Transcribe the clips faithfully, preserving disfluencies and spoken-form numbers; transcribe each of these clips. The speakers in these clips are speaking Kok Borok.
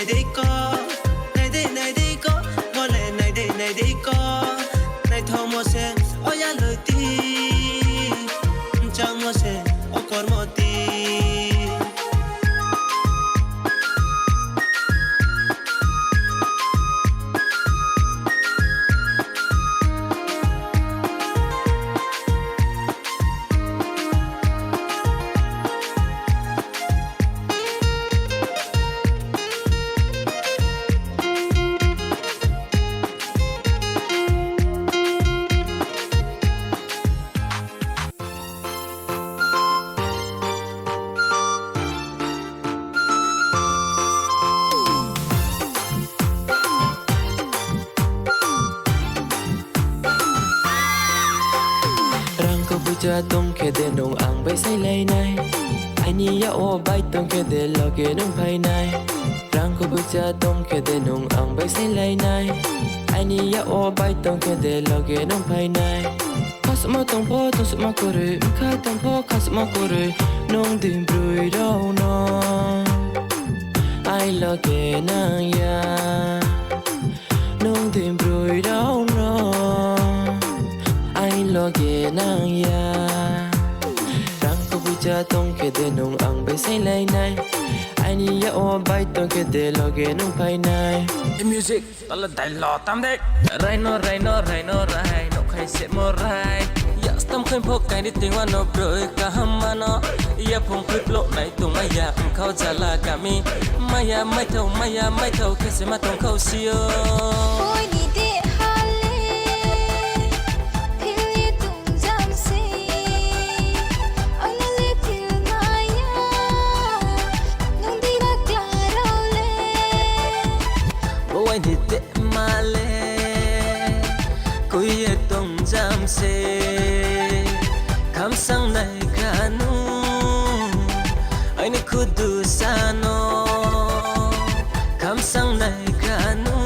Dei ko, nai dei, nai dei ko, mole nai dei, nai dei ko. Naithokmo se o yaloti, changmo se o kormoti. Rang kubuja tongkhe de nwng ang bai sailainai. Aini ya o bai tongkhe de loge nwng phainai. Rang kubuja tongkhe de nwng ang bai sailainai. Aini ya o bai tongkhe de loge nwng phainai. Khasma tongpho tongma kwrwi, wngkha tongpho khasma kwrwi, nwng din brwi rokno ai loge nangya. Nwng din brwi rokno ai loge nangya. Rang kubuja tongkhe de nwng ang bai sailainai. Aini ya o bai tongkhe de loge nwng phainai. Music. Tala dai lo tam de. Raino, raino, raino, rai, no khai se mo rai. Yastam khai phok kaini tingwa no broi kaham mano. Ya phung phip lo nai tung maya, khao jala kami. Maya, mai thau, maya, mai thau, kese ma tong khao sio. Oi ni de hale, phil ye tung jam se. Oi na le phil maya, nung di rak la rau le. Bo wai ni te male, kuye tong jam se, khamsang nai kanu, aini khudu sano, khamsang nai kanu,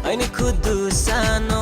aini khudu sano.